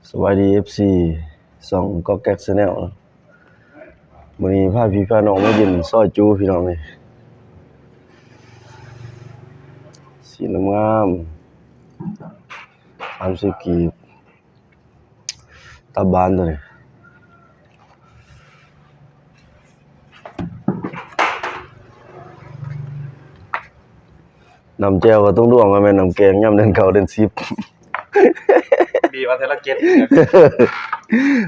ສະບາຍດີ ເອັຟຊີ ຊ່ອງກອກແກັກແຊນແນວ. ມື້ນີ້ພາພີ່ພານ້ອງມາກິນຊອຍຈູພີ່ນ້ອງເອີຍ. ຊີ້ນງາມໆ ສາມສິບກີບ. ຕັບບານຕົວນີ້ ນ້ຳແຈ່ວກໍຕ້ອງດວງວ່າແມ່ນນ້ຳແກງຍາມເດືອນເກົ້າເດືອນສິບ. ດີວ່າແຕ່ລະເກັດ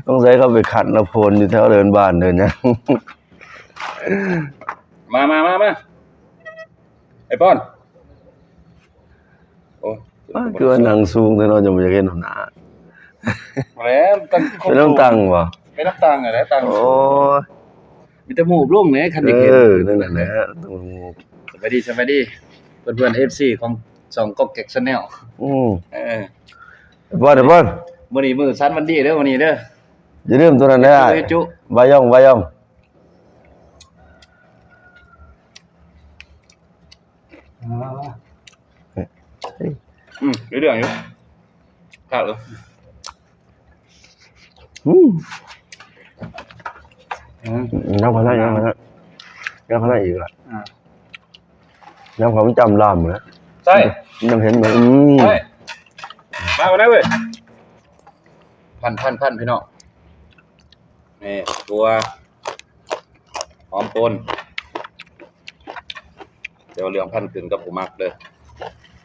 ສົງໄສເຂົາໄປຂັດນ້ຳຝົນຢູ່ແຖວເດີ່ນບ້ານເດີ່ນຫຍັງ. ມາ ມາ ມາ ມາ ໄອ້ປອນ. ໂອ້ຍ ອ້າ ຄືວ່ານັ່ງສູງແທ້ເນາະ ຈັ່ງບໍ່ຢາກເຫັນໜ້າ. ແລ້ວຕັ້ງ ເປັນນຳຕັ້ງບໍ່? ເປັນນຳຕັ້ງຫັ້ນແຫຼະ ຕັ້ງ. ໂອ້ຍ ມີແຕ່ໝູບລົງແຫຼະ ຄັນຢາກເຫັນ. ເອີ ນັ້ນແຫຼະ ຕ້ອງໝູບ. ສະບາຍດີ ສະບາຍດີ ເພື່ອນໆ ເອັຟຊີ ຂອງຊ່ອງກອກແກັກແຊນແນວ. ອືມ ເອີ ບອນ ບອນ ມື້ນີ້ມື້ສັນວັນດີເດີ ມື້ນີ້ເດີ. ຢ່າລືມຕົວນັ້ນເດີ ເຮັດຈຸ ບາຢອງ ບາຢອງ. ອືມ ໄດ້ເລື່ອງຢູ່ ຄັກເລີຍ. ອືມ ອືມ ຍັງພາລະ ຍັງພາລະ ຍັງພາລະອີກລະ. ອ່າ ຍັງພາລະ ມັນຈຳລາມແລ້ວ ໃຊ່ ຍັງເຫັນ. ອືມ ໃຊ່ ມາບໍ່ໄດ້ເວີຍ. ພັນ ພັນ ພັນ ພີ່ນ້ອງ. ນີ້ ຖົ່ວ ຫອມປົ່ນ ແຕ່ວ່າເລື່ອງພັນຂຶ້ນກັບຜູ້ມັກເດີ.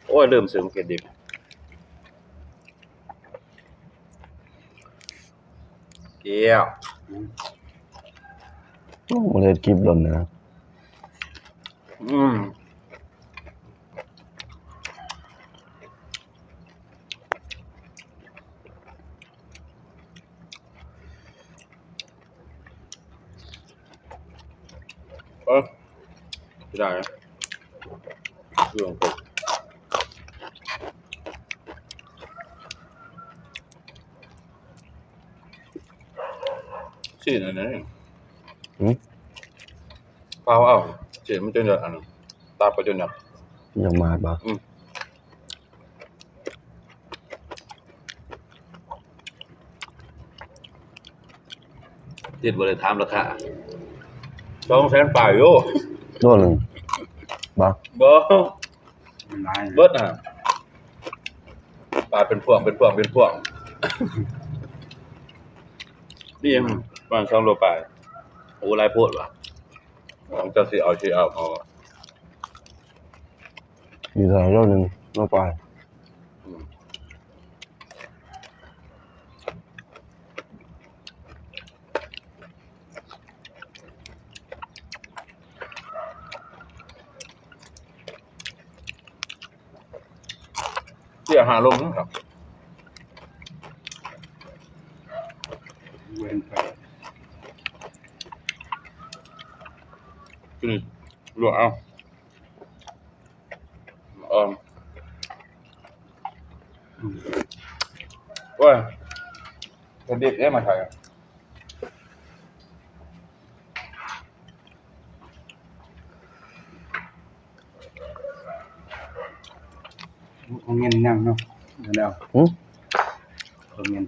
ໂອ້ຍ ລືມຊື້ໝາກເຂດດິບ ແກ້ວ. ໂອ້ ບໍ່ໄດ້ເຮັດຄລິບດົນແລ້ວນະ. ອືມ ເອີ ໄດ້ ເລື່ອງກົກ ຊີ້ນອັນນັ້ນ ຫືມ ເຜົາເອົາ ຊີ້ນມັນຈົນ ອັນນັ້ນ ຕັບກໍຈົນ ຍັງມາດບໍ່? ອືມ. ຕິດບໍ່ໄດ້ຖາມລາຄາ ສອງແສນປາຍໂລ ໂລໜຶ່ງບໍ່? ບໍ່ ມັນຫຼາຍ ເບິດຫັ້ນ ປາເປັນພວງ ເປັນພວງ ເປັນພວງ ນີ້ປະມານສອງໂລປາຍ. ໂອ້ ຫຼາຍໂພດວ່າ ຂອງເຈົ້າຊິເອົາ ຊິເອົາ ເອົາ ມີເທົ່າໃດ ໂລໜຶ່ງ ໂລປາຍ. ອືມ. ເສຍຫາລົມເນາະ ເວັນໄປ ກິນລວກເອົາ. ອອມ ອືມ ໂອ້ຍ ກະດິບເດ້ມາຂາຍ ຂອງເງິນຍັງເນາະ ແລ້ວ ຫືມ ຂອງເງິນ.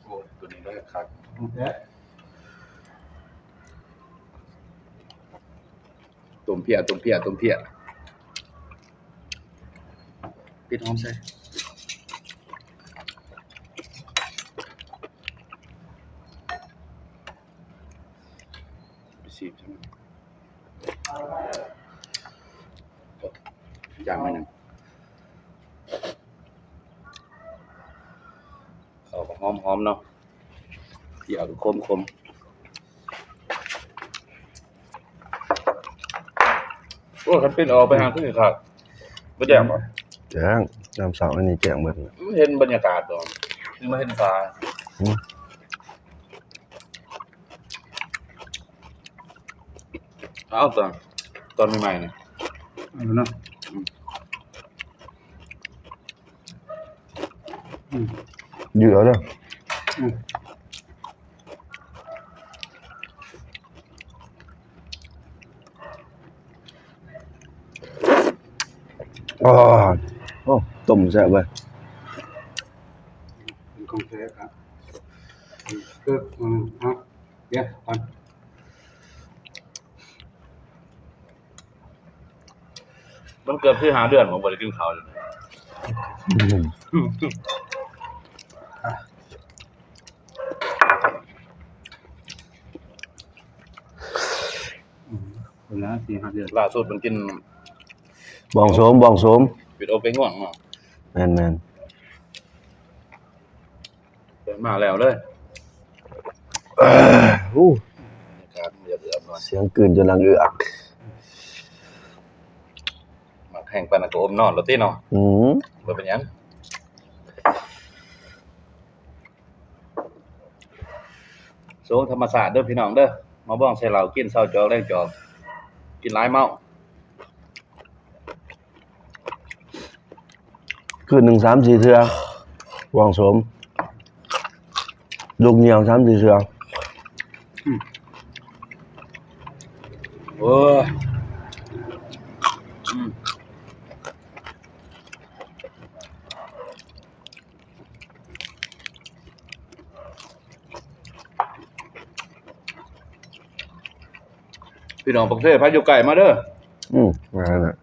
ໂອ້ ໂຕນີ້ໄດ້ຄັກ ຂອງແທ້. ຕົ້ມເພຍ ຕົ້ມເພຍ ຕົ້ມເພຍ ເຜັດຫອມໃສ່ ໄປຊີມຊັ້ນ ຢ່າງໜ້ອຍໜຶ່ງ ເຂົ້າກໍຫອມໆເນາະ ເພຍກໍຂົມໆ ໂອ້ ຄັນປິ່ນອອກໄປຫາຄືຄັກ ບໍ່ແຈ້ງບໍ່? ແຈ້ງ ຍາມເຊົ້າອັນນີ້ແຈ້ງເບິດ ມັນເຫັນບັນຍາກາດບໍ່? ຄືມາເຫັນຟ້າ ຫືມ? ເອົາຕອນ ຕອນໃໝ່ໆນີ້ ເອົາເນາະ ອືມ ອືມ ຢືດເອົາເດີ ອືມ ອໍ ໂອ້ ຕົ້ມແຊບເວີຍ ເປັນຂອງແທ້ຄັບ ຄື ອືມ ເອົາ ດຽວກ່ອນ ມັນເກືອບສິບຫ້າເດືອນ ບໍ່ໄດ້ກິນເຂົ້າຢູ່ ອືມ ອືມ ພຸ້ນລະ ສີ່ຫ້າເດືອນ ລ່າສຸດມັນກິນ ບອງໂສມ ບອງໂສມ ເປັນອົບເປັນງ່ວງເນາະ ແມ່ນໆ ເດີນມາແລ້ວເລີຍ ໂອ້ ສຽງກືນຈົນຫຼັງເອືອກ ມັກແຮງປານນັ້ນກໍອົບນອນໂລດຕິເນາະ ອືມ ບໍ່ເປັນຫຍັງ ໂສມທຳມະຊາດເດີພີ່ນ້ອງເດີ ມາບອງໃສ່ເຫຼົ້າ ກິນເຊົ້າຈອກແລງຈອກ ກິນຫຼາຍເມົາ ຄືນໜຶ່ງສາມສີ່ເທື່ອ ຫວ່າງສົມ ລູກຍ່ຽວສາມສີ່ເທື່ອ ອືມ ໂອ້ຍ ອືມ ພີ່ນ້ອງປາກເຊ ໃຜຢູ່ໃກ້ມາເດີ ອືມ ມາແລ້ວ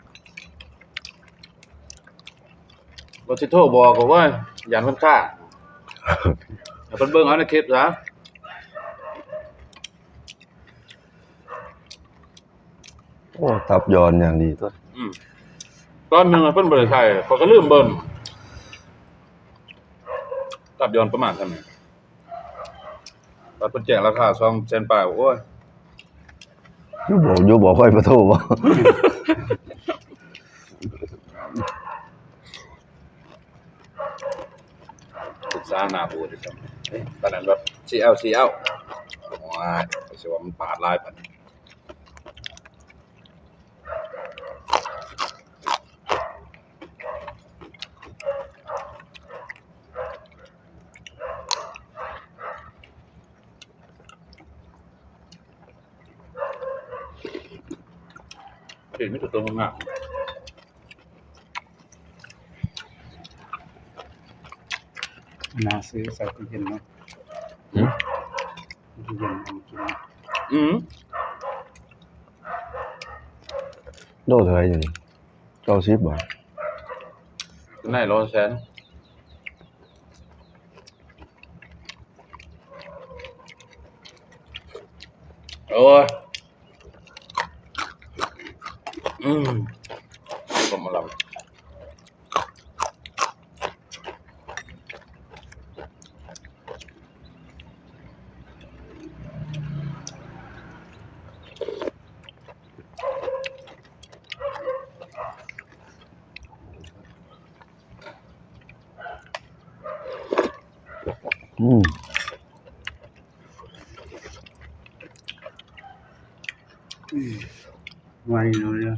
ວ່າຊິໂທບອກກໍ ໂອ້ຍ ຢ້ານເພິ່ນຄ້າງ ໃຫ້ເພິ່ນເບິ່ງເອົາໃນຄລິບຊະ ໂອ້ ຕັບຢອນຢ່າງດີຕົວະ ອືມ ຕອນໜຶ່ງເພິ່ນບໍ່ໄດ້ໃສ່ ຂ້ອຍກໍລືມເບິ່ງ ຕັບຢອນປະມານສ່ຳນີ້ ບັດເພິ່ນແຈ້ງລາຄາສອງແສນປາຍ ໂອ້ຍ ຢູ່ບໍ່ ຢູ່ບໍ່ ຂ້ອຍບໍ່ໂທບໍ່ ສຶກສາໜ້າບູດອີກ ເອີ ປານນັ້ນແບບ ຊີເອວ ຊີເອວ ໂອ້ຍ ຊິວ່າມັນປາດຫຼາຍປານນີ້ ເຫັນມີແຕ່ຕົວງາມໆ ໜ້າຊື້ໃສ່ຕູ້ເຢັນເນາະ ຫືມ ຕູ້ເຢັນເອົາມາກິນ ອືມ ໂລເທົ່າໃດຢູ່ນີ້? ເກົ້າສິບບໍ່? ໃນໂລແສນ ໂອ້ຍ ອືມ ຕົ້ມມະລຳ ອືມ ອືມ ໄວເນາະ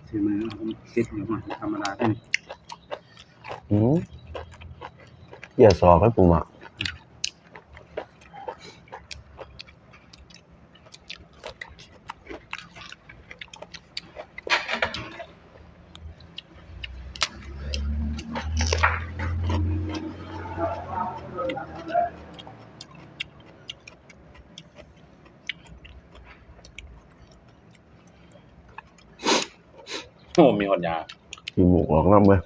ຊິມື້ເອົາຕິດຢູ່ ທຳມະດາເດ້ ອືມ ເກຍສອກໃຫ້ປູໝາກ. ອ ໂອ້ ມີຮອດຫຍ້າ ຂີ້ມູກອອກນຳເວີຍ.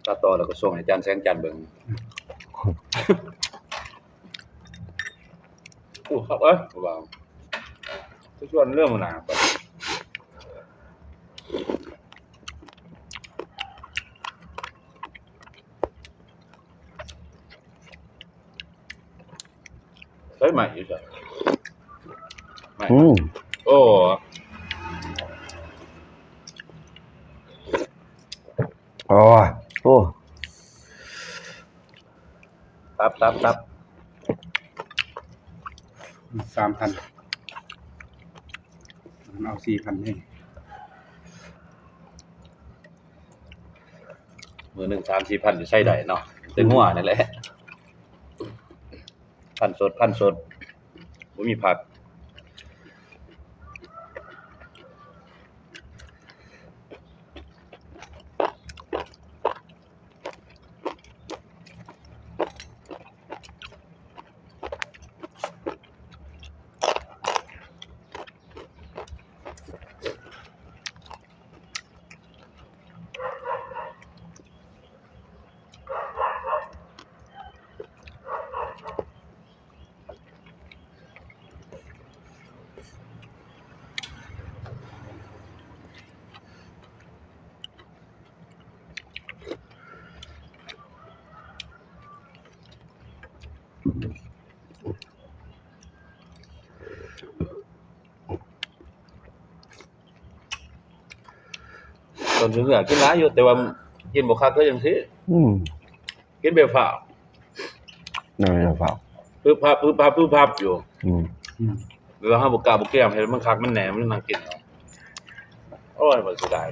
ຕັດຕໍ່ແລ້ວກໍສົ່ງໃຫ້ອາຈານແສງຈັນເບິ່ງ. ໂອ້ ຄັກເອີຍ ວ່າ ຊວນເລື່ອງໜ້າ. ໃຊ້ໄມ້ຢູ່ໃສ? ໄມ້ ອືມ ໂອ້ ໂອ້ຍ ໂອ້ ຕັບ ຕັບ ຕັບ ສາມພັນ ມັນເອົາສີ່ພັນເອງ. ມື້ໜຶ່ງສາມສີ່ພັນ ຢູ່ໃຊ້ໄດ້ເນາະ ແຕ່ງົວນັ້ນແຫຼະ ພັນສົດ ພັນສົດ ບໍ່ມີຜັກ. ຕອນເຊົ້າກິນຫຼາຍຢູ່ ແຕ່ວ່າກິນບໍ່ຄັກຄືຈັ່ງຊີ້ ອືມ ກິນແບບຟ້າວ ນັ້ນແຫຼະຟ້າວ ປຶບພັບ ປຶບພັບ ປຶບພັບຢູ່ ອືມ ອືມ ເວລາເຮົາບໍ່ກ້າບໍ່ກຽມ ໃຫ້ມັນຄັກມັນແນ່ ມັນນັ່ງກິນ ໂອ້ຍ ມັນເສຍດາຍ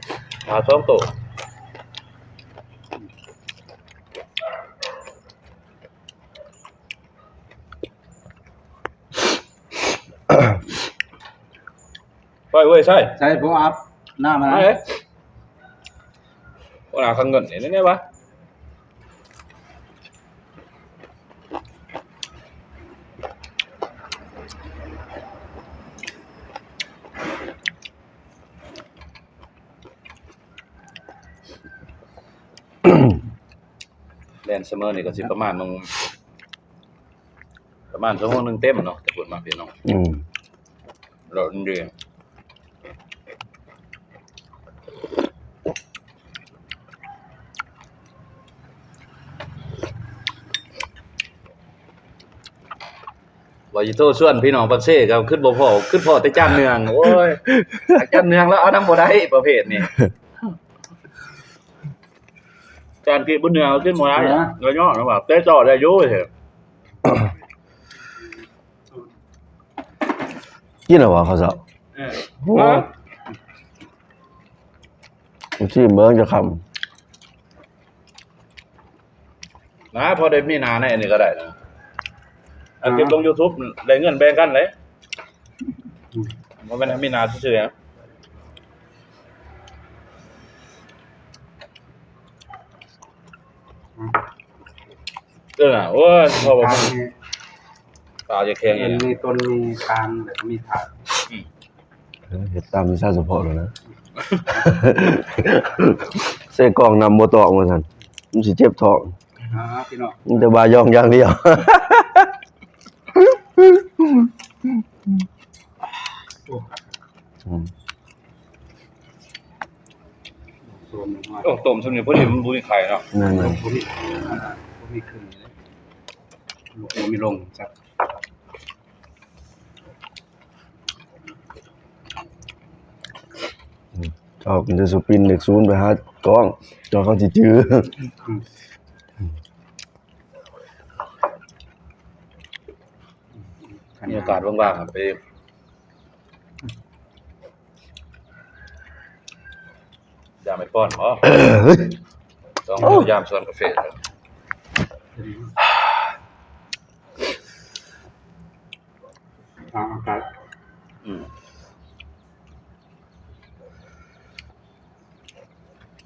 ປາສອງໂຕ. ໄປເວີຍ ໃສ່ ໃສ່ ບໍ່ອາບນ້ຳ ມາເລີຍ ບໍ່ໜ້າຄັງເງິນນີ້ແນ່ວະ. ແລ່ນສະເໝີນີ້ກໍຊິປະມານໜຶ່ງ ປະມານຊົ່ວໂມງໜຶ່ງເຕັມເນາະ ແຕ່ພຸ້ນມາພີ່ນ້ອງ ອືມ ແລ້ວມັນດີ ວ່າຊິໂທຊວນພີ່ນ້ອງປາກເຊ ກໍຄິດບໍ່ພໍ້ ຄິດພໍ້ແຕ່ຈານເໜືອງ ໂອ້ຍ ອາຈານເໜືອງລາວເອົານຳບໍ່ໄດ້ປະເພດນີ້ ຈານກີບບໍ່ເໜືອງ ເອົາຂຶ້ນບໍ່ໄດ້ ເອີ ລະຍອດລະວ່າ ແຕ່ເຈາະໄດ້ຢູ່ ກິນແລ້ວບໍ່ເຂົ້າເຊົ້າ? ເອີ ໂອ້ ຊິມເບິ່ງຈັກຄຳ ນະ ພໍໄດ້ມີໜ້າໃນອັນນີ້ກໍໄດ້ນະ ອັນເກັບລົງຢູທູບ ໄດ້ເງິນແບ່ງກັນເດ້ ບໍ່ແມ່ນໃຫ້ມີໜ້າຊື່ໆ ເອີ ໂອ້ຍ ເພາະວ່າ ປາກຈະແຂງ ເອີ ມີຕົ້ນມີກາງ ແລ້ວກໍມີຖາດ ອືມ ເອີ ເຮັດຕາມວິຊາສະເພາະໂລດນະ ໃສ່ກ້ອງນຳບໍ່ຕອງວ່າຊັ້ນ ມັນຊິເຈັບທ້ອງ ອ່າ ພີ່ນ້ອງ ມີແຕ່ວ່າຢອງຢ່າງດຽວ ໂອ້ ອືມ ໂອ້ ຕົ້ມຊ່ຳນີ້ພໍດີ ມັນບໍ່ມີໄຂ່ເນາະ ແມ່ນໆ ບໍ່ມີ ບໍ່ມີຂຶ້ນ ບໍ່ມີລົງ ອືມ ເຈົ້າກິນແຕ່ສະປິນເລກສູນໄປຫາກ້ອງ ເຈົ້າເຂົາຊິຈື່ ອືມ ມີໂອກາດວ່າງໆ ໄປ ຢາມໄອ້ປ້ອນບໍ? ເອີ ເຮີ້ຍ ຕ້ອງ ໂອ້ ຢາມສວນກາເຟ. ທາງອາກາດ ອືມ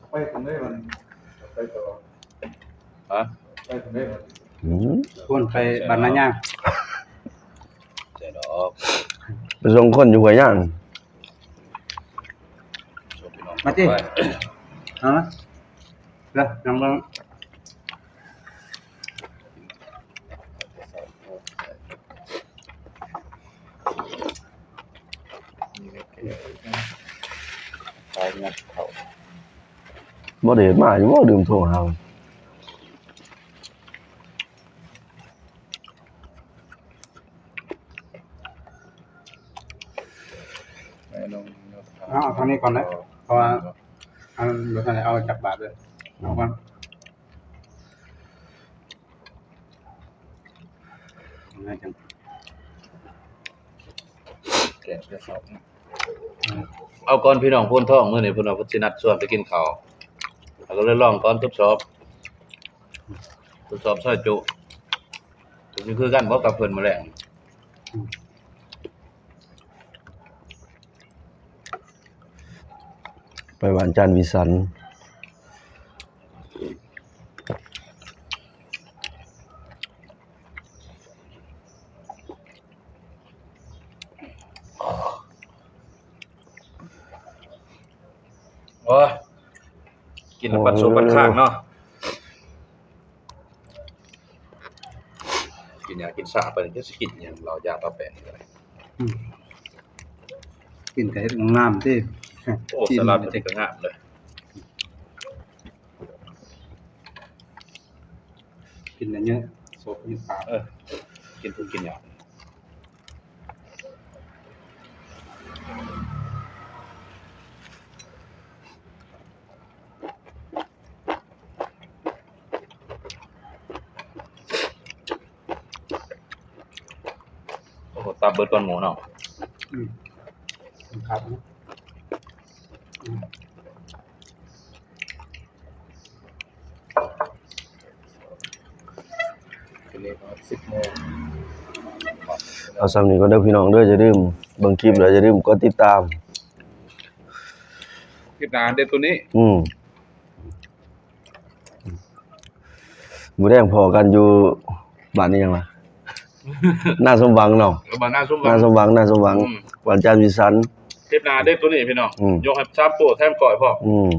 ໄປທາງໃດມັນ ໄປຕໍ່ ຮະ ໄປທາງໃດມັນ ອືມ ຄົນໄປບ້ານນາຍາງ ໃຊ່ດອກ ໄປສົ່ງຄົນຢູ່ຫ້ວຍຍາງ ມາຕິ ເອົາມາ ເດີ ນັ່ງເບິ່ງ ບໍ່ໄດ້ມາຢູ່ບໍ່? ລືມໂທຫາ. ເອົາທາງນີ້ກ່ອນເດີ ເພາະວ່າອັນບໍ່ທັນໄດ້ເອົາຈັກບາດເລີຍ ເອົາກ່ອນ ແກະແຕ່ເຊົ້າ ເອົາກ່ອນ ພີ່ນ້ອງໂພນທອງ ມື້ນີ້ເພິ່ນວ່າເພິ່ນຊິນັດຊວນໄປກິນເຂົ້າ ເຮົາກໍເລີຍລອງກ່ອນ ທົດສອບ ທົດສອບຊອຍຈຸ ຊິຄືກັນບໍ່ກັບເພິ່ນມື້ແລງ? ໄປບ້ານຈານວິສັນ ໂອ້ຍ ກິນແລ້ວປັດໂຊປັດຄ້າງເນາະ. ກິນຫຍັງກິນຊາໄປ ຈັກຊິກິນຫຍັງ ເຫຼົ້າຢາປາແປງນີ້ກໍໄດ້ ອືມ ກິນກໍເຮັດງາມໆຕິ. ໂອ້ ສະຫຼັດເພິ່ນກໍງາມເດ້ ກິນເຍາະໆ ສົບຢູ່ປາກ ເອີ ກິນທຸກກິນຫຍັງ. ໂອ້ໂຫ ຕັບເບິດກ່ອນໝູເນາະ ອືມ ຄັກເນາະ ອືມ. ເອົາສ່ຳນີ້ກ່ອນເດີພີ່ນ້ອງເດີ ຢ່າລືມເບິ່ງຄລິບແລ້ວຢ່າລືມກົດຕິດຕາມ ຄລິບໜ້າເດັດກວ່ານີ້ ອືມ ມື້ແລງພໍ້ກັນຢູ່ບ້ານອີ່ຫຍັງລະ ນາສົມຫວັງເນາະ ເອີ ບ້ານນາສົມຫວັງ ນາສົມຫວັງ ນາສົມຫວັງ ອືມ ບ້ານຈານວິສັນ ຄລິບໜ້າເດັດກວ່ານີ້ພີ່ນ້ອງ ອືມ ຍົກໃຫ້ສາມໂປ້ແຖມກ້ອຍພ້ອມ ອືມ.